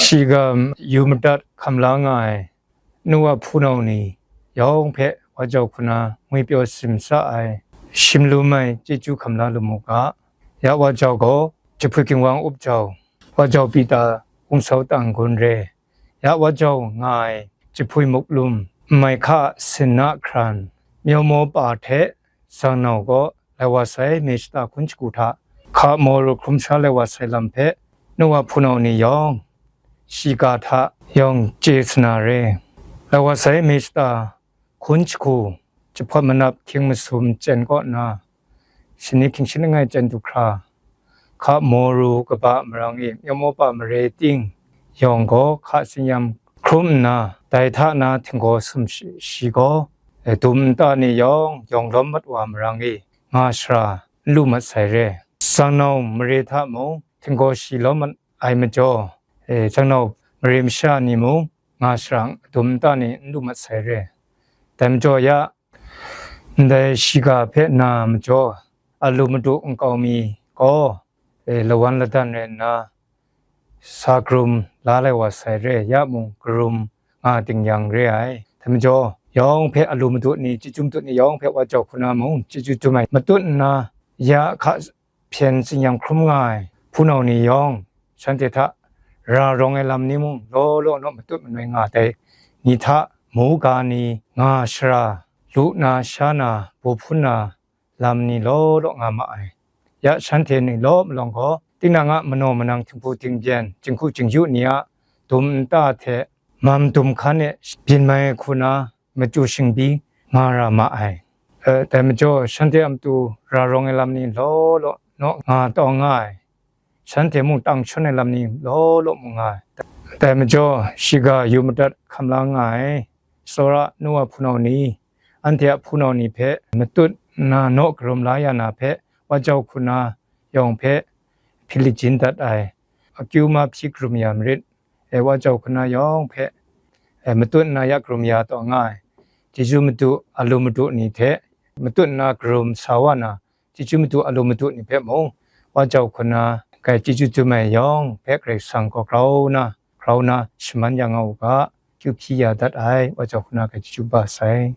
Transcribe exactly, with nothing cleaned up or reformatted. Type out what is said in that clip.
Shiga yu madat hkam la nga ai nu wa hpunau ni yawng hpe wa jau hku na ngwi pyaw simsa ai, shim lum ai chyeju hkam la lu mu ga. Ya wa jau gaw jahpui ginwang up jau, wa jau Pita Wungsau Tang Gun re. Ya wa jau nga ai jahpui muklum, nmai hka sinna hkran, myaw maw pa hte zangnau gaw lai wa sai, me shata hkun shagu hta hka maw ru hkrum sha lai wa sai lam hpe, nu wa hpunau ni yawng shiga hta yawng chye sana re. Lai wa sai, me shata hkun shagu jahpawt manap hkying masum chyen kaw na, shani hkying shani langai chyen du hkra, hka maw ru kaba marang e, myaw maw pa mare ting yawng gaw hka tsin-yam hkrum nna, dai hta na htinggaw sum shi, shi gaw, e, dum nta ni yawng yawng lawm mat wa marang e, nga shara n lu mat sai re. Zangnau mare hta mung htinggaw shi lawm mat ai majaw, e, zangnau mare masha ni mung nga shara dum nta ni n lu mat sai re. Dai majaw ya, ndai shiga hpe na majaw, a lu madu nkau mi gaw, e, lawan ladan rai nna, sa karum la lai wa sai re, ya mung karum nga ding yang re ai. Dai majaw, yawng hpe a lu madu ni, chyeju madu ni yawng hpe wa jau hku na mung, chyeju dum ai matut nna, ya hka hpyen tsin-yam hkrum nga ai hpunau ni yawng, shanhte hta ra rawng ai lam ni mung law law naw matut manoi nga ai ni hta, mu ga ni, nga shara, lu na sha na, bu hpun na lam ni law law nga ma ai. Ya shanhte ni law malawng gaw, tinang a manaw manang, htingbu dingbyen, jinghku jingyu ni a dum nta hte mam dum hkan e byin mai hku na, machyu shingbyi nga ra ma ai. E, dai majaw, shanhte a matu ra rawng ai lam ni law law naw nga taw nga ai, shanhte mung tang shawn ai lam ni law law mu nga ai. Dai majaw, shiga yu madat hkam la nga ai tsawra nu wa hpunau ni, anhte a hpunau ni hpe matut nna naw karum la ya na hpe, wa jau hku na yawng hpe hpyi lajin dat ai, akyu mahpyi karum ya marit, e, wa jau hku na yawng hpe, e, matut nna ya karum ya taw nga ai, chyeju madu a lu madu ni hte matut nna karum sa wa na, chyeju madu a lu madu ni hpe mung, wa jau hku na, kai chyeju dum ai yawng hpe Karai Kasang gaw grau na, grau na shaman ya nga u ga, kyu hpyi ya dat ai, wa jau hku na kai chyeju ba sai.